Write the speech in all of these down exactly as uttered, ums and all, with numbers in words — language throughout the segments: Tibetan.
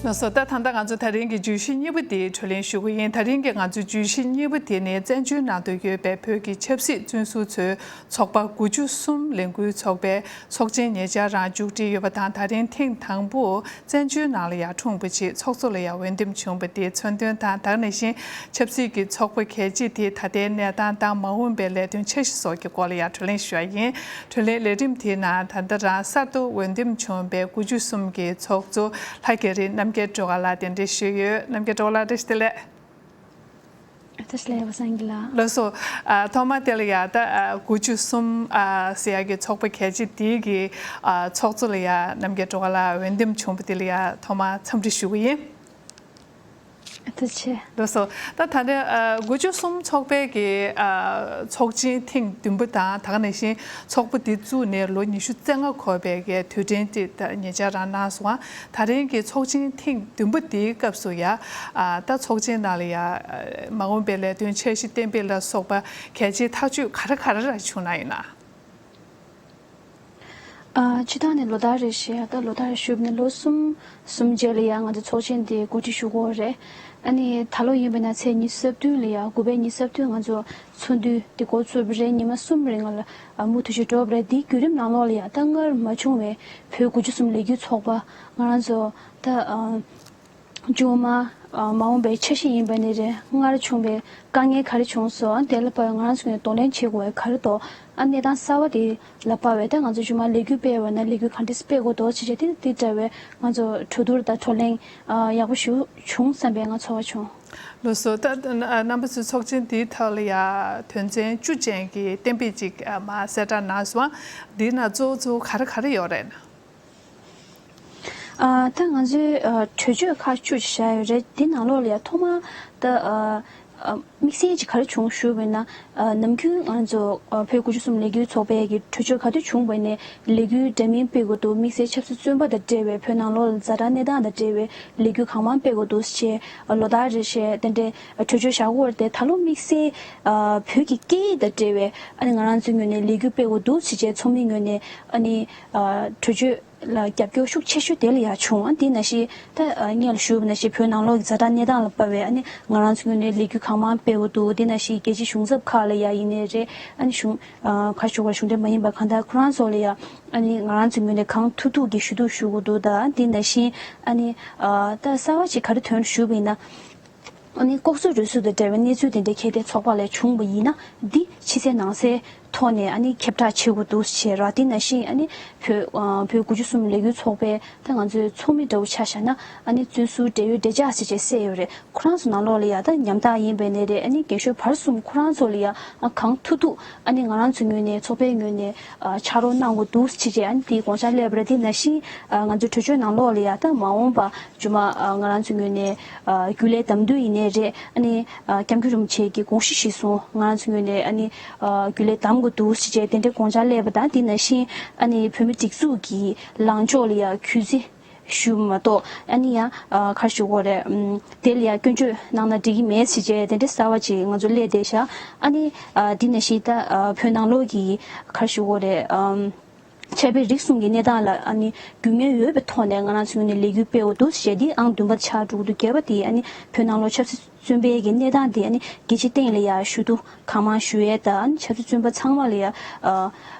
ལགས་སོ། ད་ད་ལྟ་ང་ཚོ་ད་རིང་གི་བརྗོད་གཞི་གཉིས་པ་དེ་གྲོས་གླེང་ཞུ་གི་ཡིན། ད་རིང་གི་ང་ཚོའི་བརྗོད་གཞི་གཉིས་པ་དེ་ནི་བཙན་བྱོལ་ནང་དུ་ཡོད་པའི་བོད་ཀྱི་ཆབ་སྲིད་བཙོན་ཟུར་ཚོའི་ཚོགས་པ་དགུ་བཅུ་གསུམ་ལས་འགུལ་ཚོགས་པའི་ཚོགས་ཆེན་ཉེ་ཆར་རང་མཇུག་སྒྲིལ་ཡོད་པ་དང་། ད་རིང་ཐེངས་དང་པོ་བཙན་བྱོལ་ནང་ལ་ཡང་འཁྲུངས་པ་ཞིག་ཚོགས་གཙོ་ལ་ཡང་འོས་འདེམས་བྱུང་བ་དེའི་མཚོན་དོན་དང་། ད་ག་ནང་བཞིན་ཆབ་སྲིད་ཀྱི་ཚོགས་པ་གལ་ཆེ་དེའི་ད་ལྟའི་གནས་སྟངས་དང་། མ་འོངས་པའི་ལས་དོན་འཆར་གཞི་སོགས་ཀྱི་སྐོར་ལ་ཡང་གྲོས་གླེང་ཞུ་བ་ཡིན། གྲོས་གླེང་ལས་རིམ་དེའི་ནང་ད་ལྟ་རང་གསར་དུ་འོས་འདེམས་བྱུང་བའི་དགུ་བཅུ་གསུམ་གྱི་ཚོགས་གཙོ་ལྷ་རྒྱ་རི་རྣམ་རྒྱལ་སྒྲོལ་དཀར་ལགས་གདན་འདྲེན་ཞུས་ཡོད། རྣམ་རྒྱལ་སྒྲོལ་དཀར་ལགས། བཀྲ་ཤིས་བདེ་ལེགས། བཀྲ་ཤིས་བདེ་ལེགས་པ་སངས་རྒྱས་ལགས། ལགས་སོ། ཨ། ཐོག་མ་དེ་ལ་ཡ་ད་ཨ་དགུ་བཅུ་གསུམ་ཨ་ཟེར་ཡ་གི་ཚོགས་པ་གལ་ཆེ་དེའི་གི་ཨ་ཚོགས་གཙོ་ལ་ཡ་རྣམ་རྒྱལ་སྒྲོལ་དཀར་ལགས་འོས་འདེམས་བྱུང་བ་དེ་ལ་ཡ་ཐོག་མ་འཚམས་འདྲི་ཞུ་གི་ཡིན། ཐུགས་རྗེ་ཆེ། ལགས་སོ། ད་ད་ལྟ་ཨ་དགུ་བཅུ་གསུམ་ཚོགས་པའི་གི་ཨ་ཚོགས་ཆེན་ཐེངས་བདུན་པ་དང་། ད་ག་ནང་བཞིན་ཚོགས་པ་འདི་བཙུགས་ནས་ལོ་ཉི་ཤུ་རྩ་ལྔ་འཁོར་བའི་གི་དུས་དྲན་དེ་ད་ཉེ་ཆར་རང་གནང་སོང་བ། ད་རིང་གི་ཚོགས་ཆེན་ཐེངས་བདུན་པ་དེའི་སྐབས་སུ་ཡ་ཨ་ད་ཚོགས་ཆེན་ནང་ལ་ཡ་ཨ་མ་འོངས་པའི་ལས་དོན་འཆར་གཞི་གཏན་འབེབས་ལ་སོགས་པ་གལ་ཆེའི་ཐག་གཅོད་ག་རེ་ག་རེ་ར་བྱུང་ན་ཡིན་ན། ཨ། སྤྱིར་བཏང་ནས་ལོ་ལྟར་རེ་བཞིན། ད་ལོ་ལྟར་རེ་ཞུས་པ་ནི་ལོ་གསུམ་གསུམ་རྗེས་ལ་ཡང་ང་ཚོ་ཚོགས་ཆེན་འདི་གོ་སྒྲིག་ཞུ་དགོས་རེད། ཨ་ནི་ད་ལོ་ཡིན་པ་ན་ཚེས་ཉི་ཤུ་རྩ་བདུན་ལ་ཡང་དགུ་པའི་ཉི་ཤུ་རྩ་བདུན་ང་ཚོ་ཚོགས་འདུ་འདི་འགོ་བཙུགས་པ་རེད། ཉི་མ་གསུམ་རིང་ལ་ཨ་མུ་མཐུད་ཞུ་འགྲོ་བ་རེད། འདིའི་བརྒྱུད་རིམ་ནང་ལོགས་ལ་ཡང་ད་སྔར་མ་བྱུང་བའི་བོད་དགུ་བཅུ་གསུམ་ལས་འགུལ་ཚོགས་པ་ང་རང་ཚོ་ད་ཨ། མཇུག་མ། ཨ། མ་འོངས་པའི་འཆར་གཞི་ཡིན་པ་ནི་རེད། སྔར་བྱུང་བའི་དཀའ་ངལ་ག་རེ་བྱུང་སོང་། དེ་ལ་དཔག་པའི་ང་རང་ཚོ་ནས་གདོང་ལེན་བྱེད་དགོས་པའི་ག་རེ་འདུག་ཨ། གནས་སྟངས་གསར་བ་དེ་ལ་དཔག་པའི་ད་ང་ཚོ་མཇུག་མ་ལས་འགུལ་སྤེལ་བ་ན་ལས་འགུལ་ག་འདྲས་སྤེལ་དགོས་འདུག་ཅེས་བྱས་ཏེ་དེ་འདྲ་བའི་ང་ཚོ་གྲོས་བསྡུར་དང་བགྲོ་གླེང་ཨ་ཡག་པོ་ཞིག་བྱུང་བསམ་པའི་ང་ཚོར་བ་བྱུང་། ལགས་སོ། ད་ཨ་རྣམ་པ་ཚོས་ཚོགས་ཆེན་འདིའི་ཐོག་ལ་ཡ་དོན་ཚན་བཅུ་ཅན་གྱི་གཏན་འབེབས་ཅིག་ཨ་མར་གསལ་བསྒྲགས་གནང་སོང་། འདིའི་ནང་གཙོ་བོ་གཙོ་བོ་ག་རེ་ག་རེ་ཡོད་རེད་ན། ཨ། ད་ང་ཚོའི་ཨ་གྲོས་ཆོད་ཁག་བཅུ་ཅིག་བཞག་ཡོད་རེད། དེ་ནང་ལོགས་ལ་ཡང་ཐོག་མར་ད་ཨ་ཨ་དམིགས་བསལ་ཅིག་ག་རེ་བྱུང་ཞུས་པ་ཡིན་ན། ཨ། ནམ་རྒྱུན་ང་ཚོ་ཨ་བོད་དགུ་བཅུ་གསུམ་ལས་འགུལ་ཚོགས་པའི་གི་གྲོས་ཆོད་ག་དུས་བྱུང་བ་ནས་ལས་འགུལ་འདྲ་མིན་སྤེལ་དགོས་འདུག་དམིགས་བསལ་ཆབ་སྲིད་བཙོན་པ་དང་འབྲེལ་བའི་བོད་ནང་ལོགས་ལ་ཛ་དྲག་གནས་སྟངས་དང་འབྲེལ་བའི་ལས་འགུལ་གང་མང་སྤེལ་དགོས་འདུག་ཅེས་ལོ་ལྟར་རེ་བཞིན་དེ་འདྲའི་གྲོས་ཆོད་བཞག་གི་ཡོད་རེད་དེ། ད་ལོ་དམིགས་བསལ་ཨ་བོད་ཀྱི་སྐད་ཡིག་དང་འབྲེལ་བའི་ཨ་ནི་ང་རང་ཚོའི་ངོས་ནས་ལས་འགུལ་སྤེལ་དགོས་འདུག་ཅེས་བྱས་ཚོགས་མིའི་ངོས་ནས་ཨ་ནི་ཨ་གྲོས་ཆོད་ལ་རྒྱབ་སྐྱོར་ཤུགས་ཆེ་ཤོས་དེ་ལ་ཡང་བྱུང་། ཨ། དེ་ནང་བཞིན་ད་ཨ་སྔོན་ལ་ཞུས་པ་ནང་བཞིན་བོད་ནང་ལོགས་ཀྱི་ཛ་དྲག་གནས་སྟངས་ལ་དཔག་པའི་ཨ་ནི་ང་རང་ཚོའི་ངོས་ནས་ལས་འགུལ་གང་མང་སྤེལ་དགོས་འདུག་དེ་ནང་བཞིན་རྒྱལ་སྤྱིའི་གཞུང་ཚབ་ཁག་ལ་ཡང་ཡིན་ནའི་རེད། ཨ་ནི་གཞུང་ཨ་ག་རེ་ཞུ་དགོས། གཞུང་འབྲེལ་མ་ཡིན་པ་གང་ལྟར་ཁོ་རང་ཚོ་ལ་ཡང་ཨ་ནི་ང་རང་ཚོའི་ངོས་ནས་གང་ཐུབ་ཐུབ་ཀྱི་ཞུ་གཏུག་ཞུ་དགོས་འདུག་ད་དེ་ནང་བཞིན་ཨ་ནི་ཨ་ད་གསར་པ་ཅིག་ག་རེ་ཐོན་ཞུས་པ་ཡིན་ན། ཨ་ནི་ལྐོག་གསོད་རུལ་སུངས་དང་འབྲེལ་བའི་གནས་ཚུལ་དེ་འདྲ་གལ་ཏེ་ཚོགས་པ་ལ་བྱུང་བ་ཡིན་ན། འདི་ཕྱི་གསལ་ནང་གསལ་ཐོག་ནས་ཨ་ནི་ཁྱབ་བསྒྲགས་བྱེད་དགོས་འདུག་ཅེས་ར། དེ་ནང་བཞིན་ཨ་ནི་བོད་ཨ་བོད་དགུ་བཅུ་གསུམ་ལས་འགུལ་ཚོགས་པའི་ད་ང་ཚོའི་ཚོགས་མི་འདྲ་བོ་ཆ་བཞག་ན། ཨ་ནི་བཙོན་ཟུར་འབྲེལ་ཡོད་འབྲེལ་ཆགས་ཟེར་བྱས་གསལ་ཡོད་རེད། ཁོ་རང་ཚོ་ནང་ལོགས་ལ་ཡ་ད་ཉམ་ཐག་ཡིན་པའི་ནས་རེད། ཨ་ནི་རྒན་གཞོན་བར་གསུམ་ཁོ་རང་ཚོ་ལ་ཡ་ཨ་གང་ཐུབ་ཐུབ་ཨ་ནི་ང་རང་ཚོའི་ངོས་ནས་ཚོགས་པའི་ངོས་ནས་ཨ་ཕྱག་རོགས་གནང་དགོས་འདུག་ཅེས་བྱས་ཨ་ནི་དེའི་དགོངས་འཆར་སླེབས་པ་རེད། དེ་ནང་བཞིན་ཨ་ང་ཚོའི་གྲོས་ཆོད་ནང་ལོགས་ལ་ཡ་ད་མ་འོངས་པ་མཇུག་མ་ཨ་ང་རང་ཚོའི་ངོས་ནས་ཨ་རྒྱུན་ལས་དམ་འབུལ་ཡིན་ནའི་རེད། ཨ་ནི་ཨ་སྐྱབས་མགོན་རིན་པོ་ཆེ་གི་དགོངས་གཞི་གཞིར་བཟུང་ང་རང་ཚོའི་ངོས་ནས་ཨ་ནི་ཨ་རྒྱུན་ལས་དམ་དགོས་འདུག་ཅེས་བྱས་དེ་འདྲའི་དགོངས་འཆར་སླེབས་པ་དང་། དེ་ནང་བཞིན་ཨ་ནི་བོད་མི་སྒྲིག་འཛུགས་ཀྱི་ལངས་ཕྱོགས་ལ་ཡ་གུས་བརྩི་ཞུ་མ་གཏོགས་ཨ་ནི་ཡང་ཨ་ག་རེ་ཞུ་དགོས་རེད། ཨམ་དེ་ལ་ཡང་སྐྱོན་བརྗོད་གནང་ན་འགྲིག་གི་མེད་ཟེར་བྱས་དེ་འདྲ་གསར་པ་ཅིག་ང་ཚོ་སླེབས་བསྡད་ཤག་ཨ་ནི་ཨ་དེ་ནང་བཞིན་ད་ཨ་བོད་ནང་ལོགས་ཀྱི་ག་རེ་ཞུ་དགོས་རེད། ཨམ་ཆབ་དཔལ་རིག་གསུམ་གྱི་གནས་སྟངས་ལ་ཨ་ནི་རྒྱུས་མངའ་ཡོད་པའི་ཐོག་ནས་ང་རང་ཚོའི་ངོས་ནས་ལས་འགུལ་སྤེལ་དགོས་འདུག་ཟེར་བྱས་འདི་ཨང་བདུན་པ་ཆགས་འགྲོ་གི་འདུག་བརྒྱད་པ་དེ་ཨ་ནི་བོད་ནང་ལོགས་ཆབ་སྲིད་བཙོན་པའི་གི་གནས་སྟངས་དེ་ཨ་ནི་རྒྱལ་སྤྱིའི་སྟེང་ལ་ཡ་ཞུ་གཏུག་གང་མང་ཞུ་ཡས་དང་། ཨ་ནི་ཆབ་སྲིད་བཙོན་པ་ཚང་མ་ལ་ཡ་ཨ་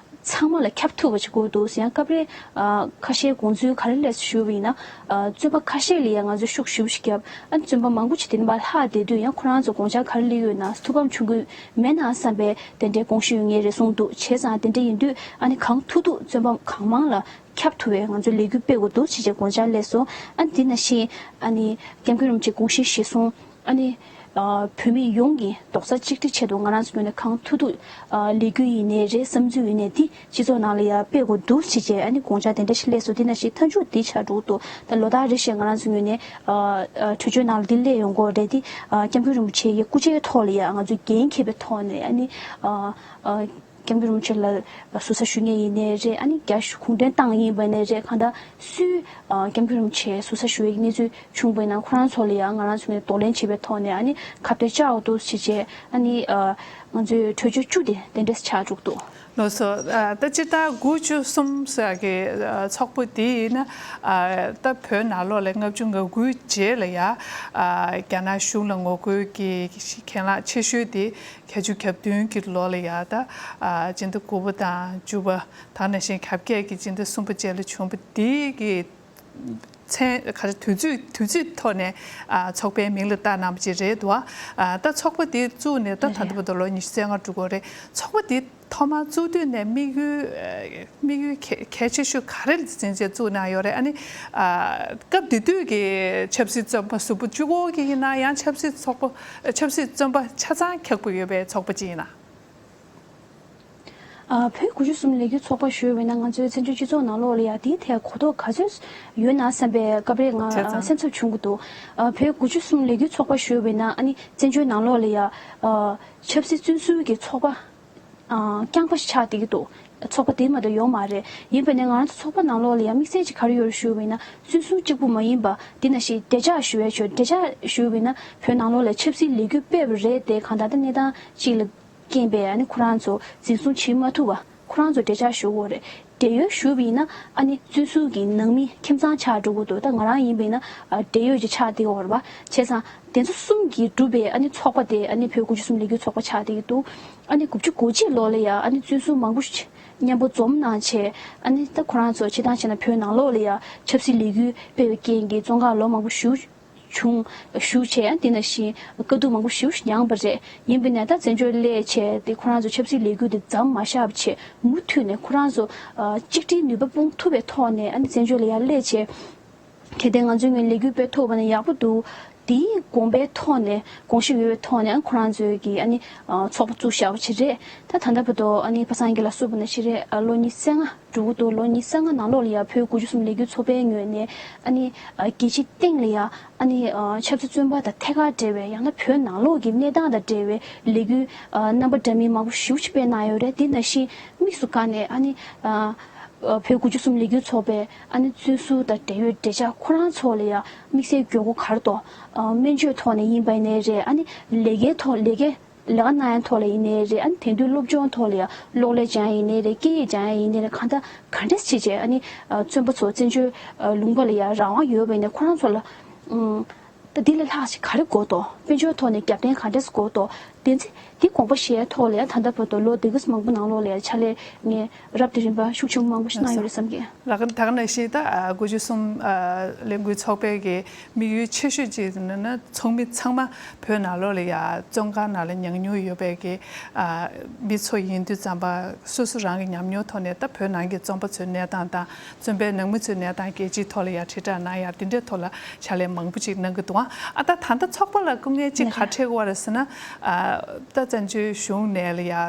ཚང་མ་ལ་ཁྱབ་ཐུབ་པ་ཞིག་དགོས་འདུག་ཟེར། ཡང་སྐབས་རེ་ཨ་ཁ་ཤས་དགོངས་ཚུལ་ག་རེ་སླེབས་སོང་ཞུས་པ་ཡིན་ན། ཨ་བཙོན་པ་ཁ་ཤས་ལ་ཡ་ང་ཚོས་ཤུགས་ཞེ་པོ་ཞིག་བརྒྱབ། ཨ་ནི་བཙོན་པ་མང་པོ་ཅིག་དེ་ནས་ཕར་ལྷག་བསྡད་དུས་ཡང་ཁོ་རང་ཚོ་དགོངས་འཆར་ག་རེ་སླེབས་ཡོད་ན། ཐུགས་ཕམ་བྱུང་གི་མེད་ན་བསམ་པའི་དེ་འདྲའི་དགོངས་གཞི་ཡོད་ངེས་རེད་གསུངས་འདུག་བྱས་ཙང་དེ་འདྲ་ཡིན་དུས་ཨ་ནི་གང་ཐུབ་ཐུབ་བཙོན་པ་གང་མང་ལ་ཁྱབ་ཐུབ་པའི་ང་ཚོ་ལས་འགུལ་སྤེལ་དགོས་འདུག་ཅེས་བྱས་དགོངས་འཆར་སླེབས་སོང་། ཨ་ནི་དེ་ནང་བཞིན་ཨ་ནི་སྐྱབས་མགོན་རིན་པོ་ཆེའི་དགོངས་གཞི་གཞིར་བཟུང་ཨ་ནི་ཨ་བོད་མི་ཡོངས་ཀྱི་རྡོག་རྩ་གཅིག་སྒྲིལ་ཆེད་དུ་ང་རང་ཚོའི་ངོས་ནས་གང་ཐུབ་ཐུབ་ཨ་ལས་འགུལ་ཡིན་ནའི་རེད། བསམ་ཚུལ་ཡིན་ནའི་འདི་སྤྱི་ཚོགས་ནང་ལ་ཡང་སྤེལ་དགོས་འདུག་ཅེས་བྱས་ཨ་ནི་དགོངས་འཆར་དེ་འདྲ་ཞིག་སླེབས་སོང་། དེ་ནང་བཞིན་མཐའ་མཇུག་འདི་ཆགས་འགྲོ་གི་འདུག་ད་ལོ་ལྟར་རེ་བཞིན་ང་རང་ཚོའི་ངོས་ནས་ཨ་ཨ་གྲོས་ཆོད་ནང་ལ་འདི་སླེབས་ཡོང་གི་རེད། འདི་ཨ་སྐྱབས་མགོན་རིན་པོ་ཆེ་ཡི་སྐུ་ཕྱྭའི་ཐོག་ལ་ཡང་ང་ཚོས་འགན་འཁྱེར་བའི་ཐོག་ནས་ཨ་ནི་ཨ་ཨ་སྐྱབས་མགོན་རིན་པོ་ཆེ་ལ་ཟུར་ཟ་ཞུ་མཁན་ཡིན་ནའི་རེད། ཨ་ནི་རྒྱ་གུང་ཁྲན་ཏང་ཡིན་པ་ནའི་རེད། གང་ལྟར་སུས་ཨ་སྐྱབས་མགོན་རིན་པོ་ཆེ་ཟུར་ཟ་ཞུ་བའི་གནས་ཚུལ་བྱུང་བ་ཡིན་ན་ཁོ་རང་ཚོ་ལ་ཡང་ང་རང་ཚོ་ནས་གདོང་ལེན་བྱེད་པའི་ཐོག་ནས་ཨ་ནི་ཁ་གཏད་བཅག་འོ་འདུག་ཅེས་བྱས། ཨ་ནི་ཨ་ང་ཚོའི་གྲོས་ཆོད་བཅུ་དེ་དེ་འདྲས་ཆགས་འཇུག་འདུག་ལགས་སོ། ཨ། ད་སྤྱིར་བཏང་དགུ་བཅུ་གསུམ་ཟེར་གི་ཨ་ཚོགས་པ་འདི་ཡིན་ན། ཨ། ད་བོད་ནང་ལོགས་ལ་ལྔ་བཅུ་ང་དགུའི་རྗེས་ལ་ཡ། ཨ། རྒྱ་ནག་གཞུང་ལ་ངོ་རྒོལ་གྱི་གྱེན་ལངས་ཆེ་ཤོས་དེ་བརྒྱད་ཅུ་གྱ་བདུན་གྱི་ལོ་ལ་ཡ། ད་ཨ་སྤྱི་ཟླ་དགུ་པ་དང་བཅུ་པ། ད་ནང་བཞིན་གྱ་བརྒྱད་ཀྱི་སྤྱི་ཟླ་གསུམ་པ་བཅས་ལ་བྱུང་བ་འདི་གི་མཚན། ག་རེ། དུས་ཚོད། དུས་ཚོད་ཐོག་ནས་ཨ་ཚོགས་པའི་མིང་ལ་བཏགས་གནང་བ་ཅིག་རེད་འདུག་ཨ། ད་ཚོགས་པ་དེ་བཙུགས་ནས་ད་ད་ལྟ་བར་དུ་ལོ་ཉི་ཤུ་རྩ་ལྔ་འགྲོ་གི་ཡོད་རེད། ཚོགས་པ་དེ་ཐོག་མར་བཙུགས་དུས་ནས་དམིགས་ཡུལ། ཨ། དམིགས་ཡུལ་གལ་གལ་ཆེ་ཤོས་ག་རེ་ལ་འཛིན་བྱས་བཙུགས་གནང་ཡོད་རེད། ཨ་ནི། ཨ། སྐབས་དེ་དུས་ཀྱི་ཆབ་སྲིད་བཙོན་པ་གཟུགས་པོ་གཅིག་པོ་གི་ཡིན་ན་ཡང་ཆབ་སྲིད་ཚོགས་པ། ཆབ་སྲིད་བཙོན་པ་ཆ་ཚང་ཁྱབ་ཀྱི་ཡོད་པའི་ཚོགས་པ་ཅིག་ཡིན་ན། ཨ། བོད་དགུ་བཅུ་གསུམ་ལས་འགུལ་ཚོགས་པ་ཞུས་པ་ཡིན་ན་ང་ཚོའི་བཙན་བྱོལ་སྤྱི་ཚོགས་ནང་ལོགས་ལ་ཡ་དེའི་ཐད་གོ་རྟོགས་ག་ཚོད་ཡོད་ན་བསམ་པའི་སྐབས་རེ་ང་བྱས་ཙང་སེམས་འཚབ་བྱུང་གི་འདུག་ཨ། བོད་དགུ་བཅུ་གསུམ་ལས་འགུལ་ཚོགས་པ་ཞུས་པ་ཡིན་ན་ཨ་ནི་བཙན་བྱོལ་ནང་ལོགས་ལ་ཡ། ཨ། ཆབ་སྲིད་བཙོན་ཟུར་གྱི་ཚོགས་པ། ཨ། རྐྱང་པ་ཞིག་ཆགས་བསྡད་ཀྱི་འདུག་ཚོགས་པ་དེ་མ་གཏོགས་ཡོད་མ་རེད། ཡིན་པ་ནས་ང་རང་ཚོ་ཚོགས་པ་ནང་ལོགས་ལ་ཡང་དམིགས་བསལ་གྱི་ག་རེ་ཡོད་རེད་ཞུས་པ་ཡིན་ན་བཙོན་ཟུར་གཅིག་པུ་མ་ཡིན་པ། དེ་ནང་བཞིན་བདེ་འཇགས་ཞུ་ཡས་ཆོས། བདེ་འཇགས་ཞུས་པ་ཡིན་ན་བོད་ནང་ལོགས་ལ་ཆབ་སྲིད་ལས་འགུལ་སྤེལ་བ་རེད་དེ། གང་ལྟར་ད་གནས་སྟངས་གཅིག་ལ་རྐྱེན་པས་ཨ་ནི་ཁོ་རང་ཚོ་འཛིན་བཟུང་བྱེད་མ་ཐུབ་པ། ཁོ་རང་ཚོ་བདེ་འཇགས་ཞུ་དགོས་རེད། བགྲེས་ཡོལ་ཞུས་པ་ཡིན་ན་ཨ་ནི་བཙོན་ཟུར་གྱི་ནང་མི་ཁྱིམ་ཚང་ཆགས་འགྲོ་གི་འདུག་ད་ང་རང་ཡིན་པ་ཡིན་ན་ཨ་བགྲེས་ཡོལ་ཅིག་ཆགས་བསྡད་ཡོད་རེད་པ། བྱས་ཙང་དེ་ཚོ་གསུམ་གྱིས་གྲུབ་པའི་ཨ་ནི་ཚོགས་པ་དེ་ཨ་ནི་བོད་དགུ་བཅུ་གསུམ་ལས་འགུལ་ཚོགས་པ་ཆགས་བསྡད་ཀྱི་འདུག་ཨ་ནི་དགུ་བཅུ་གོ་གཅིག་ལོ་ལ་ཡ་ཨ་ནི་བཙོན་ཟུར་མང་པོ་ཞིག་མཉམ་པོ་འཛོམས་གནང་བྱས། ཨ་ནི་ད་ཁོ་རང་ཚོ་སྤྱིར་བཏང་བྱས་ན་བོད་ནང་ལོགས་ལ་ཡ་ཆབ་སྲིད་ལས་འགུལ་སྤེལ་བའི་རྐྱེན་གྱིས་བཙོན་ཁང་ལོ་མང་པོ་བཞུགས་བྱུང་། བཞུགས་བྱས། དེ་ནང་བཞིན་དཀའ་སྡུག་མང་པོ་ཞེ་པོ་ཞིག་མྱངས་པ་རེད། ཡིན་པ་ནས་ད་བཙན་བྱོལ་སླེབས་བྱས་ཏེ་ཁོ་རང་ཚོ་ཆབ་སྲིད་ལས་འགུལ་དེ་མཚམས་མ་བཞག་པ་བྱས། མུ་མཐུད་ནས་ཁོ་རང་ཚོ་ཨ་གཅིག་སྒྲིལ་ནུས་པ་སྤུངས་ཐུབ་པའི་ཐོག་ནས་ཨ་ནི་བཙན་བྱོལ་ལ་ཡར་སླེབས་བྱས། གལ་ཏེ་ང་ཚོའི་ངོས་ལས་འགུལ་སྤེལ་ཐུབ་པ་ན་ཡག་པོ་འདུག་དེའི་དགོངས་པའི་ཐོག་ནས། དགོངས་ཞིབ་ཡོད་པའི་ཐོག་ནས་ཨ་ཁོ་རང་ཚོའི་གི་ཨ་ནི་ཨ་ཚོགས་པ་བཙུགས་བཞག་པ་ཅིག་རེད། ད་ད་ལྟ་བར་དུ་ཨ་ནི་པ་སངས་སྐྱིད་ལགས་གསུངས་པ་ནང་བཞིན་རེད། ཨ་ལོ་ཉི་ཤུ་རྩ་ལྔ་འགྲོ་གི་འདུག་ལོ་ཉི་ཤུ་རྩ་ལྔ་ནང་ལོགས་ལ་ཡ་བོད་དགུ་བཅུ་གསུམ་ལས་འགུལ་ཚོགས་པའི་ངོས་ནས་ཨ་ནི་ཨ་རྒྱལ་སྤྱིའི་སྟེང་ལ་ཡ་ཨ་ནི་ཨ་ཆབ་སྲིད་བཙོན་པ་དང་ཐད་ཀར་འབྲེལ་བའི། ཡང་ན་བོད་ནང་ལོགས་ཀྱི་གནས་སྟངས་དང་འབྲེལ་བའི་ལས་འགུལ་ཨ་རྣམ་པ་འདྲ་མིན་མང་པོ་ཞེ་པོ་ཅིག་སྤེལ་གནང་ཡོད་རེད། དེ་ནང་བཞིན་དམིགས་སུ་བཀར་ནས་ཨ་ནི་ཨ་ཨ་བོད་དགུ་བཅུ་གསུམ་ལས་འགུལ་ཚོགས་པའི་ཨ་ནི་བཙོན་ཟུར་དང་འབྲེལ་ཡོད་བདེ་འཇགས། ཁོ་རང་ཚོ་ལ་ཡ་དམིགས་བསལ་དགོས་མཁོ་ག་རེ་འདུག་ཨ་སྨན་བཅོས་ཐོག་ནས་ཡིན་པ་ཡིན་ནའི་རེད། ཨ་ནི་ལས་ཀའི་ཐོག་ལས་ཀའི་ལས་ཀ་གནང་ཡ་ཐོག་ལ་ཡིན་ནའི་རེད། ཨ་ནི་དེང་དུས་སློབ་སྦྱོང་ཐོག་ལ་ཡ་གློག་ཀླད་སྦྱང་ཡ་ཡིན་ནའི་རེད། སྐད་ཡིག་སྦྱང་ཡ་ཡིན་ནའི་རེད། གང་ལྟར་ག་འདྲས་བྱས་བྱས་ཨ་ནི་ཨ་བཙོན་པ་ཚོ་བཙན་བྱོལ་ཨ་ལུང་པ་ལ་ཡ་རང་དབང་ཡོད་པ་ཡིན་ནའི་ཁོ་རང་ཚོ་ལ་ཨུམ། ད་འདི་ལས་ལྷག་ཅིག་ག་རེ་དགོས་འདུག་དཔལ་འབྱོར་ཐོག་ནས་རྒྱབ་རྟེན་ག་འདྲས་དགོས་འདུག་དེ་ཚེ་འདི་དགོངས་པ་བཞེས་ཐོག་ལ་ཡང་ད་ལྟ་བར་དུ་ལོ་འདི་ག་ཙམ་མང་པོ་ནང་ལོགས་ལ་ཡང་ཕྱག་ལས་ངས་རབ་དང་རིམ་པ་ཤུགས་ཆེན་པོ་མང་པོ་ཞིག་གནང་ཡོད་རེད་བསམ་གི། ལགས་ད་ག་ནང་བཞིན་ད་དགུ་བཅུ་གསུམ་ལས་འགུལ་ཚོགས་པའི་གི་དམིགས་ཡུལ་ཆེ་ཤོས་ཅིག་ནི་ཚོགས་མི་ཚང་མ་བོད་ནང་ལོགས་ལ་ཡང་བཙོན་ཁང་ནང་ལ་ཉམས་མྱོང་ཡོད་པའི་གི་མི་ཚོ་ཡིན་དུས་ཙམ་པ་སོ་སོ་རང་གི་ཉམས་མྱོང་ཐོག་ནས་ད་བོད་ནང་གི་བཙོན་པ་ཚོའི་གནས་སྟངས་དང་། བཙོན་པའི་ནང་མི་ཚོའི་གནས་སྟངས་རྒྱལ་སྤྱིའི་ཐོག་ལ་ཡང་དྲིལ་བསྒྲགས་གནང་ཡ་དེ་འདྲའི་ཐོག་ལ་ཕྱག་ལས་མང་པོ་ཅིག་གནང་གི་འདུག་ཨ་ད་ད་ལྟ་ཚོགས་པ་ལ་སྐུ་ངལ་ཅིག་ག་འཕྲད་ཀྱི་ཡོད་རེད་ཟེར་ན། ཨ་ད་བཙན་བྱོལ་གཞུང་ནས་ལ་ཡ་ཨ་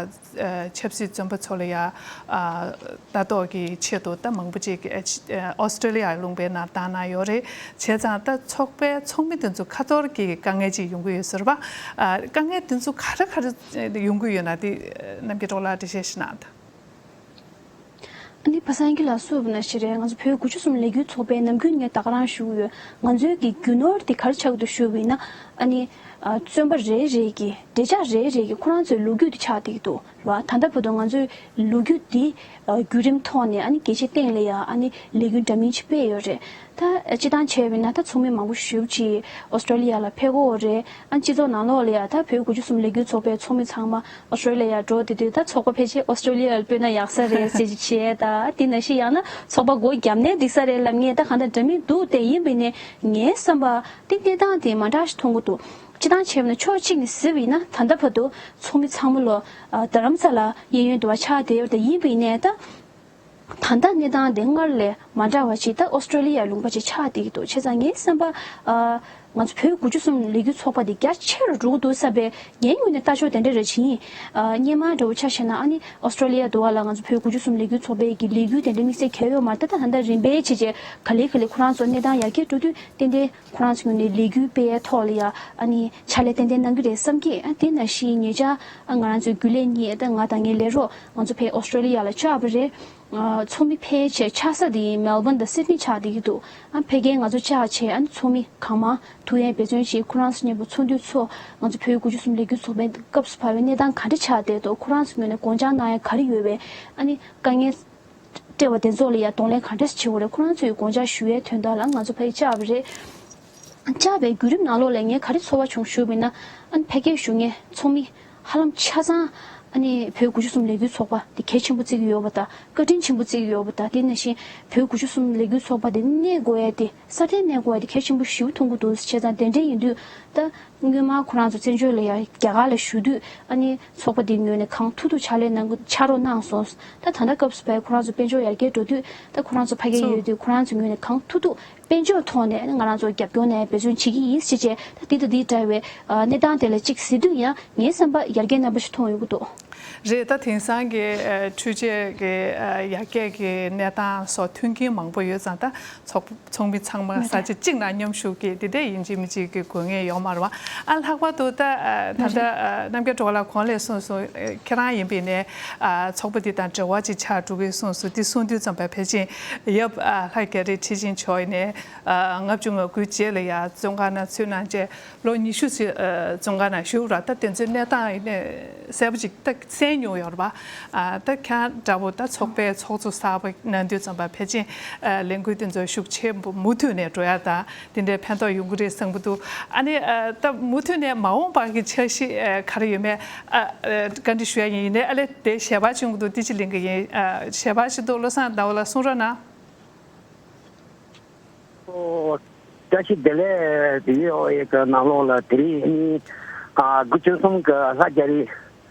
ཆབ་སྲིད་བཙོན་པ་ཚོ་ལ་ཡ་ཨ་ལྟ་རྟོག་གི་ཆེད་དུ་ད་མང་པོ་ཅིག་ཨ་ཨོ་སི་ཀྲོ་ལི་ཡ་ལུང་པའི་ནང་བཏང་གནང་ཡོད་རེད། བྱས་ཙང་ད་ཚོགས་པའི་ཚོགས་མི་དེ་ཚོ་ཁ་ཐོར་གྱི་དཀའ་ངལ་ཅིག་ཡོང་གི་ཡོད་ཟེར་བ། ཨ་དཀའ་ངལ་དེ་ཚོ་ག་རེ་ག་རེ་ཡོང་གི་ཡོད་ན་དེ་རྣམ་རྒྱལ་སྒྲོལ་ལགས་འགྲེལ་བཤད་ཞིག་གནང་དང་། ཨ་ནི་པ་སངས་སྐྱིད་ལགས་གསུངས་པ་ནང་བཞིན་རེད། ང་ཚོ་བོད་དགུ་བཅུ་གསུམ་ལས་འགུལ་ཚོགས་པའི་ནམ་རྒྱུན་ངས་ད་ག་རང་ཞུ་གི་ཡོད། ང་ཚོའི་གི་རྒྱུ་ནོར་དེ་ག་རེ་ཆགས་ཀྱི་འདུག་ཞུས་པ་ཡིན་ན། ཨ་ནི་ཨ་བཙོན་པ་རེ་རེ་གི་བདེ་འཇགས་རེ་རེ་གི་ཁོ་རང་ཚོའི་ལོ་རྒྱུས་དེ་ཆགས་བསྡད་ཀྱི་འདུག་ལ། ད་ལྟ་བར་དུ་ང་ཚོའི་ལོ་རྒྱུས་འདི་ཨ་བརྒྱུད་རིམ་ཐོག་ནས་ཨ་ནི་རྒྱལ་སྤྱིའི་སྟེང་ལ་ཡང་ཨ་ནི་ལས་འགུལ་འདྲ་མིན་ཅིག་སྤེལ་ཡོད་རེད། ད་སྤྱིར་བཏང་བྱས་པ་ཡིན་ན་ད་ཚོགས་མི་མང་པོ་ཞེ་པོ་ཅིག་ཨོ་སི་ཀྲོ་ལི་ཡ་ལ་ཕེབས་ཀྱི་ཡོད་རེད། ཨ་སྤྱི་ཚོགས་ནང་ལོགས་ལ་ཡ་ད་བོད་དགུ་བཅུ་གསུམ་ལས་འགུལ་ཚོགས་པའི་ཚོགས་མི་ཚང་མ་ཨོ་སི་ཀྲོ་ལི་ཡར་འགྲོ་བསྡད་དུས། ད་ཚོགས་པ་ཕལ་ཆེར་ཨོ་སི་ཀྲོ་ལི་ཡར་སྤོས་ན་ཡག་ས་རེད་ཟེར་གྱི་བྱས། ད་དེ་ནང་བཞིན་ཡང་ན་ཚོགས་པ་སྒོ་བརྒྱབ་ནས་འགྲིག་ས་རེད་ལབ་མཁན་ད་གང་ལྟར་འདྲ་མིན་འདུག་དེ་ཡིན་པ་ཡིན་ནའི་ངའི་བསམ་པ་དེ་གནས་སྟངས་དེ་མ་འདྲ་ཞིག་མཐོང་གི་འདུག་སྤྱིར་བཏང་བྱས་པ་ན་ཕྱོགས་གཅིག་ནས་གཟིགས་པ་ཡིན་ན་ད་ལྟ་བར་དུ་ཚོགས་མི་ཚང་མ་ལོ་ཨ་རྡ་རམ་ས་ལ་གཡས་གཡོན་དུ་བ་ཆགས་བསྡད་ཡོད་རེད། དེ་ཡིན་པ་ཡིན་ནའི་ད། ད་ལྟ་གནས་སྟངས་དེ་སྔར་ལས་མ་འདྲ་བ་ཞིག་ད་ཨོ་སི་ཀྲོ་ལི་ཡའི་ལུང་པ་ཅིག་ཆགས་བསྡད་ཀྱི་འདུག་བྱས་ཙང་ངའི་བསམ་པ། ཨ་ང་ཚོ་བོད་དགུ་བཅུ་གསུམ་ལས་འགུལ་ཚོགས་པ་འདི་རྒྱ་ཆེ་རུ་འགྲོ་གི་འདུག་བསམ་པའི་ངའི་ངོས་ནས་ལྟ་ཕྱོགས་དེ་འདྲ་རེ་བྱིན། ཨ་སྔོན་མ་འདྲ་བོ་ཆ་བཞག་ན་ཨ་ནི་ཨོ་སི་ཀྲོ་ལི་ཡ་འདྲ་བ་ལ་ང་ཚོ་བོད་དགུ་བཅུ་གསུམ་ལས་འགུལ་ཚོགས་པའི་གི་ལས་འགུལ་དེ་འདྲ་དམིགས་བསལ་གལ་ཡོད་མ་རེད། ད་ད་ལྟ་རིམ་པས་བྱས་བྱས་ག་ལེ་ག་ལེ་ཁོ་རང་ཚོ་གནས་སྟངས་ཡར་རྒྱས་འགྲོ་དུས་ཏན་ཏན་ཁོ་རང་ཚོའི་ངོས་ནས་ལས་འགུལ་སྤེལ་ཡའི་ཐོག་ལ་ཡ་ཨ་ནི་ཕྱག་ལས་ཏན་ཏན་གནང་གི་རེད་བསམ་གི། ཨ་དེ་ནང་བཞིན་ཉེ་ཆར་ཨ་ང་རང་ཚོའི་རྒྱུན་ལས་གཉིས་ད་ང་དང་ངའི་ལས་རོགས་ང་ཚོ་ཕར་ཨོ་སི་ཀྲོ་ལི་ཡ་ལ་བཅར་བ་རེད། ཨ་ཚོགས་མི་ཕལ་ཆེར་ཆགས་ས་དེ་མེལ་བོན་དང་སིད་ནི་ཆགས་བསྡད་ཀྱི་འདུག་ཨ་ཕ་གིར་ང་ཚོ་བཅར་བྱས་ཨ་ནི་ཚོགས་མི་གང་མང་ ཐུགས་ཡང་འབད་བརྩོན་བྱེད། ཁོ་རང་ཚོ་མཉམ་པོ་ཚོགས་འདུ་ཚོགས། ང་ཚོ་བོད་ཀྱི་དགུ་བཅུ་གསུམ་ལས་འགུལ་ཚོགས་པའི་སྐབས་སུ་བབས་པའི་གནས་སྟངས་ག་འདྲ་ཆགས་བསྡད་འདུག་ཁོ་རང་ཚོ་ངོས་ནས་དགོངས་འཆར་གནང་ཡ་ག་རེ་ཡོད་པས། ཨ་ནི་དཀའ་ངལ་འཕྲད་པ་དེ་ཚོ་ལ་ཡང་གདོང་ལེན་ག་འདྲ་བྱེད་དགོས་རེད། ཁོ་རང་ཚོའི་དགོངས་འཆར་ཞུ་ཡའི་དོན་དག་ལ་ང་ཚོ་ཕ་གི་བཅར་བ་རེད། བཅར་བའི་བརྒྱུད་རིམ་ནང་ལོགས་ལ་ངས་ག་རེ་ཚོར་བ་བྱུང་ཞུས་པ་ཡིན་ན། ཨ་ནི་ཕ་གིའི་བཞུགས་མཁན་ཚོགས་མི་ཧ་ལམ་ཆ་ཚང་ཨ་ནི་བོད་དགུ་བཅུ་གསུམ་ལས་འགུལ་ཚོགས་པ་དེ་གལ་ཆེན་པོ་བརྩི་གི་ཡོད་པ་དང་། བཀའ་དྲིན་ཆེན་པོ་བརྩི་གི་ཡོད་པ་དང་། དེ་ནང་བཞིན་བོད་དགུ་བཅུ་གསུམ་ལས་འགུལ་ཚོགས་པ་དེ་གནས་དགོས་ཡ་དེ། སྲ་བརྟན་གནས་དགོས་ཡ་དེ་གལ་ཆེན་པོ་ཞེ་པོ་མཐོང་གི་འདུག་བྱས་ཙང་དེ་འདྲ་ཡིན་དུས། ད་སྔོན་མ་ཁོ་རང་ཚོ་བཙན་བྱོལ་ལ་ཡ་རྒྱ་གར་ལ་བཞུགས་དུས། ཨ་ནི་ཚོགས་པ་དེའི་ངོས་ནས་གང་ཐུབ་ཐུབ་ཕྱག་ལས་གནང་གི། ཕྱག་རོགས་གནང་སོང་། ད་ད་ལྟ་སྐབས་སུ་བབས་ཁོ་རང་ཚོ་དཔལ་འབྱོར་ཡར་རྒྱས་འགྲོ་དུས། ད་ཁོ་རང་ཚོ་ཕ་གིར་ཚོ་ཡོད་དུས་ཁོ་རང་ཚོའི་ངོས་ནས་གང་ཐུབ་ཐུབ་དཔལ་འབྱོར་ཐོག་ནས་ང་རང་ཚོ་རྒྱབ་སྐྱོར་གནང་ཡ་འབད་བརྩོན་བྱེད་ཀྱི་ཡིན་ཟེར་བྱས། ད་འདི་དང་འདི་འདྲ་བའི་ཨ་གནས་སྟངས་དེ་ལ་གཅིག་ཟེར་དུས་ཡང་ངའི་བསམ་པར་ཡར་རྒྱས་རྣམ་པ་ཞིག་མཐོང་ཡོང་གི་འདུག་རེད། ད་དེང་སང་གི་ཨ་འཕྲུལ་ཆས་ཀྱི་ཨ་ཡར་རྒྱས་ཀྱི་གནས་སྟངས་སོགས་མཐུན་རྐྱེན་མང་པོ་ཡོད་ཙང་། ད་ཚོགས་ཚོགས་མི་ཚང་མ་ས་ཆ་གཅིག་ནང་མཉམ་ཞུགས་ཀྱིས་འདི་འདྲ་ཡིན་གཅིག་མིན་གཅིག་གི་དགོས་ངེས་ཡོད་མ་རེད་པ། ཨ་ལྷག་པར་དུ་ད་ཨ་ད་ལྟ་ཨ་རྣམ་རྒྱལ་སྒྲོལ་དཀར་ལགས་གོང་ལ་གསུངས་སོང་། ཨ་ཁྱེད་རང་ཡིན་པ་ཡིན་ནའི་ཨ་ཚོགས་པ་འདི་དང་འབྲེལ་བ་ཅིག་ཆགས་འགྲོ་གི་གསུངས་སོང་། འདི་གསུངས་དུས་ཙམ་པ་ཕལ་ཆེར་ཡབ་ཨ་ལྷ་རྒྱ་རི་ཁྲི་ཆེན་མཆོག་ཡིན་ནའི་ཨ་ལྔ་བཅུ་ང་དགུའི་རྗེས་ལ་ཡ་བཙོན་ཁང་ནང་ཚུད་གནང་བྱས། ལོ་ཉི་ཤུ་ཙམ་ཨ་བཙོན་ཁང་ནང་བཞུགས་ར། ད་དེ་ཚོའི་གནས་སྟངས་ཡིན་ནའི་གསལ་པོ་ཅིག་ད་གསན་མྱོང་ཡོད་རེད་པ། ཨ་ད་ཁྱེད་འདྲ་པོ་ད་ཚོགས་པའི་ཚོགས་གཙོ་གསར་པ་གནང་དུས་ཙམ་པ་ཕལ་ཆེར་ཨ་ལས་འགུལ་དེ་ཚོ་ཤུགས་ཆེན་པོ་མུ་མཐུད་ནས་འགྲོ་ཡ་དང་དེ་འདྲའི་ཕན་ཐོགས་ཡོང་གི་རེད་བསམ་གྱི་འདུག་ཨ་ནི་ཨ་ད་མུ་མཐུད་ནས་མ་འོངས་པ་གི་འཆར་གཞི་ཨ་ག་རེ་ཡོད་མེད་ཨ་ཨ་བཀའ་འདྲི་ཞུ་ཡ་ཡིན། ཡིན་ནའི་ཨ་ལས་དེ་ཞལ་པར་བྱུང་གི་འདུག་དེ་ཅིག་ལེན་གི་ཡིན། ཨ་ཞལ་པར་ཞིག་འདུག་བློ་བཟང་ཟླ་བ་ལགས་གསུང་རོགས་གནང་། ཨོ། བཀྲ་ཤིས་བདེ་ལེགས། བི་ཨོ་ཨེ་གི་ནང་ལོགས་ལ་དེ་རིང་ཨ་དགུ་བཅུ་གསུམ་གི་ལྷ་རྒྱ་རི་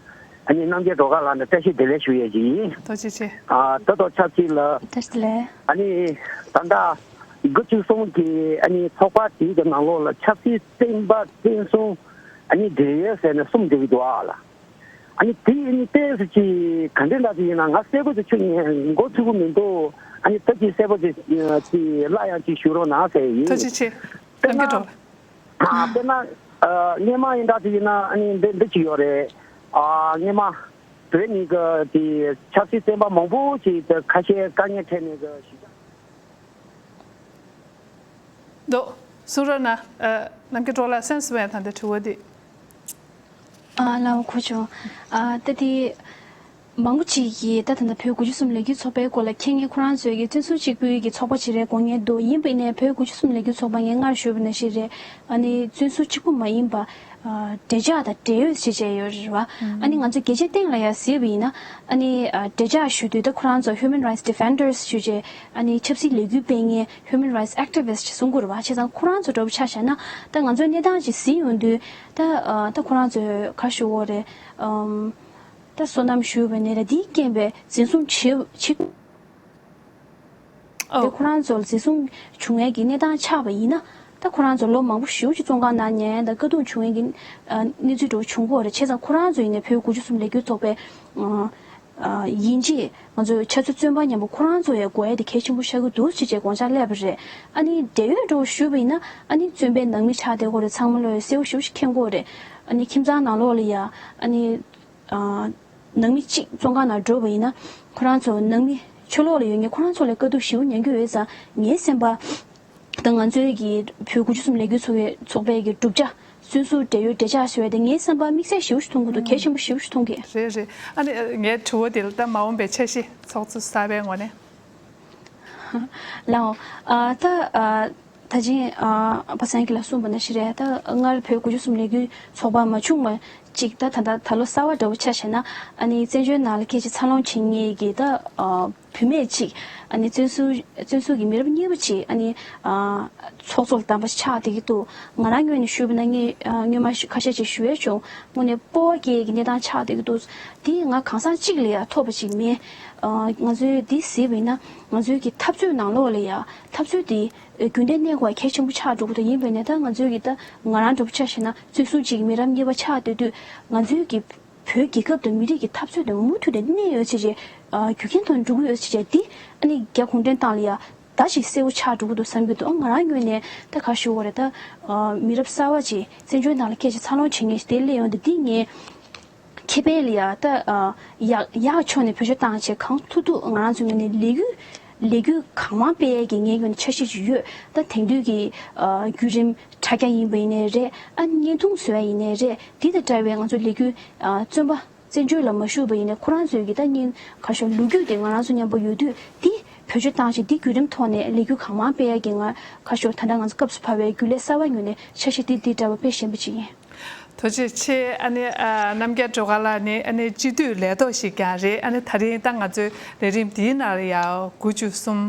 ཨ་ནི་རྣམ་རྒྱལ་སྒྲོལ་དཀར་ལགས་ནས་བཀྲ་ཤིས་བདེ་ལེགས་ཞུ་ཡས་ཅིག་ཡིན། ཐུགས་རྗེ་ཆེ། ཨ་ད་ལྟ་ཆབ་སྲིད་ལ། བཀྲ་ཤིས་བདེ་ལེགས། ཨ་ནི་ད་ལྟ་དགུ་བཅུ་གསུམ་གི་ཨ་ནི་ཚོགས་པ་དེའི་གི་ནང་ལོགས་ལ་ཆབ་སྲིད་བཙོན་པ་བཙོན་སྲུང་ཨ་ནི་བགྲེས་ཡོལ་ཟེར་ནས་གསུམ་འདུས་ཀྱི་འདུག་ཨ་ལ། ཨ་ནི་དེ་ཨ་ནི་ཏོག་ཙམ་ཅིག་ག་འདྲ་འདྲ་ཅིག་ཡིན་ན་ང་གསལ་པོ་ཅིག་ཆུ་ངས་མགོ་ཚོས་ཀྱི་མི་འདུག་ཨ་ནི་ད་ཅིག་གསལ་པོ་ཅིག་ཅིག་སླར་ཡང་ཅིག་ཞུ་རོགས་གནང་ཟེར་ཡིན། ཐུགས་རྗེ་ཆེ། དཔེར་ན་རྣམ་རྒྱལ་སྒྲོལ། ཨ་དཔེར་ན་ཨ་སྔོན་མ་ཡིན་འདྲ་ཅིག་ཡིན་ན་ཨ་ནི་འདི་འདི་ཅིག་ཡོད་རེད། ཨ་སྔོན་མ་བོད་ནས་གི་དེ་ཆབ་སྲིད་བཙོན་པ་མང་པོ་ཅིག་དེ་ཁ་ཤས་དཀའ་ངལ་འཕྲད་ནས་གི་གཞིས་ཆགས། འདུག་གསུང་རོགས་གནང་། ཨ་རྣམ་རྒྱལ་སྒྲོལ་ལགས་གསན་སོང་བས་ད་ལྟ་དྲི་བ་འདི། ཨ་ལགས་འོ་གོ་བྱུང་། ཨ་ད་དེ་མང་པོ་ཅིག་གིས་ད་ད་ལྟ་བོད་དགུ་བཅུ་གསུམ་ལས་འགུལ་ཚོགས་པའི་སྐོར་ལ་མཁྱེན་མཁན་ཁོ་རང་ཚོའི་གི་བཙོན་ཟུར་གཅིག་པུའི་གི་ཚོགས་པ་ཅིག་རེད་དགོངས་མཁན་འདུག་ཡིན་པ་ཡིན་ནའི་བོད་དགུ་བཅུ་གསུམ་ལས་འགུལ་ཚོགས་པ་ངས་སྔར་ཞུས་པ་ནང་བཞིན་རེད། ཨ་ནི་བཙོན་ཟུར་གཅིག་པུ་མ་ཡིན་པ། ཨ་འབྲེལ་ཆགས་དང་འབྲེལ་ཡོད་ཞེས་བྱས་ཡོད་རེད་བ། ཨ་ནི་ང་ཚོ་རྒྱལ་སྤྱིའི་སྟེང་ལ་ཡང་གཟིགས་པ་ཡིན་ན། ཨ་ནི་ཨ་འབྲེལ་ཆགས་ཞུ་དུས་ད་ཁོ་རང་ཚོ་Human Rights Defenders ཞུ་བྱས་ཨ་ནི་ཆབ་སྲིད་ལས་འགུལ་སྤེལ་མཁན་Human Rights Activist ཞེས་གསུང་གི་རེད་བ། བྱས་ཙང་ཁོ་རང་ཚོ་འདྲ་པོ་ཆ་བཞག་ན། ད་ང་ཚོའི་གནས་སྟངས་ཅིག་གཟིགས་ཡོང་དུས་ད་ཨ་ད་ཁོ་རང་ཚོས་ག་ཞུ་དགོས་རེད། ཨམ་ད་སོ་ནམ་ཞུས་པ་ནས་ད་འདིའི་རྐྱེན་པས་འཛིན་བཟུང་བྱེད་བྱེད། ཨོ། དེ་ཁོ་རང་ཚོར་འཛིན་བཟུང་བྱུང་ཡས་ཀྱི་གནས་སྟངས་ཆགས་པ་ཡིན་ན། ད་ཁོ་རང་ཚོ་ལོ་མང་པོ་ཞེ་པོ་ཅིག་བཙོན་ཁང་ནང་ཉལ་ཡས་དང་དཀའ་སྡུག་བྱུང་ཡས་ཀྱི་ཨ་གནས་ཚུལ་འདྲ་པོ་བྱུང་གི་ཡོད་རེད། བྱས་ཙང་ཁོ་རང་ཚོ་ཡིན་ནའི་བོད་དགུ་བཅུ་གསུམ་ལས་འགུལ་ཚོགས་པའི་ཨ་ཨ་ཡིན་གཅིག་ང་ཚོའི་ཆབ་སྲིད་བཙོན་པ་མཉམ་པོ་ཁོ་རང་ཚོ་ཡང་དགོས་ཡས་དེ་གལ་ཆེན་པོ་ཆགས་ཀྱི་འདུག་ཅེས་བྱས་དགོངས་འཆར་སླེབས་པ་རེད། ཨ་ནི་འབྲེལ་ཡོད་འདྲ་པོ་ཞུས་པ་ཡིན་ན་ཨ་ནི་བཙོན་པའི་ནང་མི་ཆགས་བསྡད་ཀྱི་ཡོད་རེད། ཚང་མ་ལོ་ཡང་གསལ་པོ་ཞེ་པོ་ཅིག་མཁྱེན་གྱི་ཡོད་རེད། ཨ་ནི་ཁྱིམ་ཚང་ནང་ལོགས་ལ་ཡང་ཨ་ནི། ཨ་ནང་མི་གཅིག་བཙོན་ཁང་ནང་འགྲོ་བ་ཡིན་ན། ཁོ་རང་ཚོ་ནང་མི་ཕྱི་ལོགས་ལ་ཡོད་མཁན་ཁོ་རང་ཚོ་ལ་དཀའ་སྡུག་ཞེ་པོ་མྱོང་གི་ཡོད་ཙང་། ངའི་སེམས་པ་ད་ང་ཚོའི་གི་བོད་དགུ་བཅུ་གསུམ་ལས་འགུལ་ཚོགས་པའི་ཚོགས་པའི་གི་གྲུབ་ཆ་བཙོན་ཟུར་འབྲེལ་ཡོད་འབྲེལ་ཆགས་ཟེར་བ་དེ་ངའི་སེམས་པ་དམིགས་བསལ་ཞེ་པོ་ཞིག་མཐོང་གི་འདུག་གལ་ཆེན་པོ་ཞེ་པོ་ཞིག་མཐོང་གི། རེད་རེད། ཨ་ནི་ངའི་དྲི་བ་དེ་ལ་ད་མ་འོངས་པའི་འཆར་གཞི་ཚོགས་གཙོ་གསར་པའི་ངོས་ནས། ལགས་འོང་། ཨ་ད་ཨ་ད་ཅིང་ཨ་པ་སངས་སྐྱིད་ལགས་གསུངས་པ་ནང་བཞིན་རེད། ད་སྔར་བོད་དགུ་བཅུ་གསུམ་ལས་འགུལ་ཚོགས་པ་མ་བྱུང་བ་གཅིག་ད་ད་ད་ད་ལོ་གསར་པ་འདྲ་པོ་ཆ་བཞག་ན། ཨ་ནི་བཙན་བྱོལ་ནང་ལ་སྐད་ཆ་འཚར་ལོངས་བྱེད་མཁན་གྱི་ད་ཨ་བུད་མེད་ཅིག་ཨ་ནི་བཙོན་ཟུར་བཙོན་ཟུར་གྱི་མི་རབས་གཉིས་པ་ཅིག་ཨ་ནི་ཨ་ཚོགས་གཙོ་ལ་བདམས་པ་ཆགས་བསྡད་ཀྱི་འདུག་ང་རང་ངོས་ནས་ཞུས་པ་ན་ངས་ཨ་སྔོན་མ་ཞུ་ཁ་ཤས་ཅིག་ཞུ་ཡས་བྱུང་། དངོས་གནས་སྤོབས་པ་སྐྱེ་ཡས་ཀྱི་གནས་སྟངས་ཆགས་བསྡད་ཀྱི་འདུག་དེ་ང་གང་ཟག་གཅིག་ལ་ཡང་ཐོབ་པ་ཅིག་མིན། ཨ་ང་ཚོའི་འདི་གཟིགས་པ་ཡིན་ན་ང་ཚོའི་གི་འཐབ་རྩོད་ནང་ལོགས་ལ་ཡང་འཐབ་རྩོད་དེ་རྒྱུན་ལྡན་གནས་དགོས་པ་གལ་ཆེན་པོ་ཆགས་འགྲོ་གི་འདུག་ཡིན་པས་ན་ད་ང་ཚོའི་གི་ད་ང་རང་འདྲ་པོ་ཆ་བཞག་ན་བཙོན་ཟུར་གཅིག་གི་མི་རབས་གཉིས་པ་ཆགས་བསྡད་དུས་ང་ཚོའི་གི་བོད་རྒྱལ་ཁབ་དང་མི་རིགས་ཀྱི་འཐབ་རྩོད་དེ་མུ་མཐུད་དེ་གནས་ཡོད་ཟེར་བྱས། ཨ་རྒྱུ་རྐྱེན་དང་འགྲོ་གི་ཡོད་ཟེར་བྱས་འདི་ཨ་ནི་རྒྱ་གུང་ཁྲན་ཏང་ལ་ཡ་ད་ཞིག་གསལ་པོ་ཆགས་འགྲོ་གི་འདུག་བསམ་གྱི་འདུག་ང་རང་ངོས་ནས་ད་ག་ཞུ་དགོས་རེད། ད་ཨ་མི་རབས་གསར་པ་ཅིག་བཙན་བྱོལ་ནང་ལ་སྐད་ཆ་འཚར་ལོངས་བྱེད་མཁན་ཞིག་དེ་སླེབས་ཡོང་དུས་འདི་ངས་ཁེ་ཕན་ལ་ཡ་ད་ཨ་ཡག་ཡག་ཕྱོགས་ནས་བེད་སྤྱོད་བཏང་བྱས་གང་ཐུབ་ཐུབ་ང་རང་ཚོའི་ངོས་ནས་ལས་འགུལ་ ལས་འགུལ་གང་མང་སྤེལ་ཡས་ཀྱི་ངའི་ངོས་ནས་འཆར་གཞི་ཅིག་ཡོད། ད་དེང་དུས་ཀྱི་ཨ་བརྒྱུད་རིམ་དྲ་རྒྱ་ཡིན་པ་ཡིན་ནའི་རེད། ཨ་བརྙན་ཐུང་བཟོ་ཡ་ཡིན་ནའི་རེད། འདི་དང་འདྲ་བའི་ང་ཚོ་ལས་འགུལ་ཨ་བཙོན་པ་བཙན་བྱོལ་ལ་མ་བཞུགས་པ་ཡིན་ནའི་ཁོ་རང་ཚོའི་གི་ད་བརྙན་ཁ་ཤོར་ལོ་རྒྱུས་དེ་ང་རང་ཚོ་མཉམ་པོ་ཡོད་དུས། འདི་བེད་སྤྱོད་བཏང་ཞིང་འདི་བརྒྱུད་རིམ་ཐོག་ནས་ལས་འགུལ་གང་མང་སྤེལ་ཡ་གི་ང་ཁ་ཤོར་ད་ལྟ་ང་ཚོ་སྐབས་སུ་བབས་པའི་རྒྱུན་ལས་གསར་པ་ངོས་ནས་འཆར་གཞི་འདི་འདི་འདྲ་བ་དཔེ་ཞན་པ་ཅིག་ཡིན། ཐུགས་རྗེ་ཆེ། ཨ་ནི་ཨ་རྣམ་རྒྱལ་སྒྲོལ་དཀར་ལགས་ནི་ཨ་ནི་སྤྱི་འཐུས་ལས་ཐོག་ཞིག་ཀྱང་རེད། ཨ་ནི་ད་རིང་ད་ང་ཚོའི་ལས་རིམ་འདིའི་ནང་ལ་ཡང་དགུ་བཅུ་གསུམ་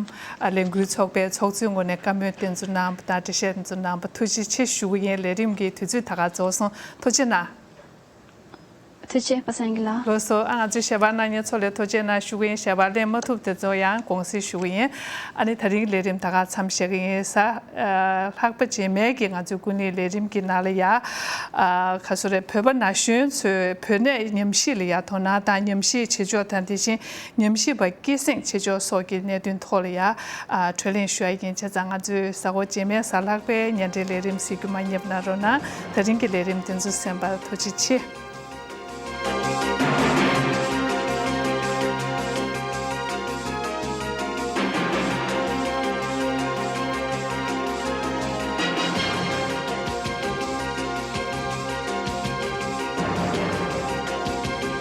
ཨ་ལས་འགུལ་ཚོགས་པའི་ཚོགས་གཙོའི་ངོས་ནས་བཀའ་མོལ་དེ་ཚོ་གནང་བ་དང་འགྲེལ་བཤད་དེ་ཚོ་གནང་བ་ཐུགས་རྗེ་ཆེ་ཞུ་གི་ཡིན། ལས་རིམ་གྱི་དུས་ཚོད་ད་ག་རྫོགས་སོང་། ཐུགས་རྗེ་གནང་། ཐུགས་རྗེ་ཆེ་པ་སངས་རྒྱས་ལགས། ལགས་སོ། ཨ་ང་ཚོའི་ཞལ་པར་གནང་མཁན་ཚོ་ལ་ཐུགས་རྗེ་གནང་ཞུ་གི་ཡིན། ཞལ་པར་ལེན་མ་ཐུབ་དེ་ཚོ་ཡང་དགོངས་སེལ་ཞུ་གི་ཡིན། ཨ་ནི་ད་རིང་ལས་རིམ་ད་ག་མཚམས་བཞག་གི་ཡིན་ས། ཨ་ལྷག་པ་རྗེས་མའི་གི་ང་ཚོའི་སྐུ་ཉིད་ལས་རིམ་གྱི་ནང་ལ་ཡ། ཨ་ག་སོ་རེད། བོད་པ་ན་གཞོན་ཚོས་བོད་གནས་ཉམས་ཞིབ་ལ་ཡ་དོ་སྣང་དང་ཉམས་ཞིབ་བྱེད་ཕྱོགས་དང་དེ་བཞིན་ཉམས་ཞིབ་པ་སྐྱེད་སྲིང་བྱེད་ཕྱོགས་སོགས་ཀྱི་གནད་དོན་ཐོག་ལ་ཡ་ཨ་གྲོས་གླེང་ཞུ་ཡ་ཡིན། བྱས་ཙང་ང་ཚོའི་གཟའ་འཁོར་རྗེས་མའི་གཟའ་ལྷག་པའི་ཉིན་རེའི་ལས་རིམ་གཟིགས་རྒྱུ་མ་བསྙེལ་གནང་རོགས་གནང་། ད་རིང་གི་ལས་རིམ་དེ་ཚོ་གསན་པར་ཐུགས་རྗེ་ཆེ།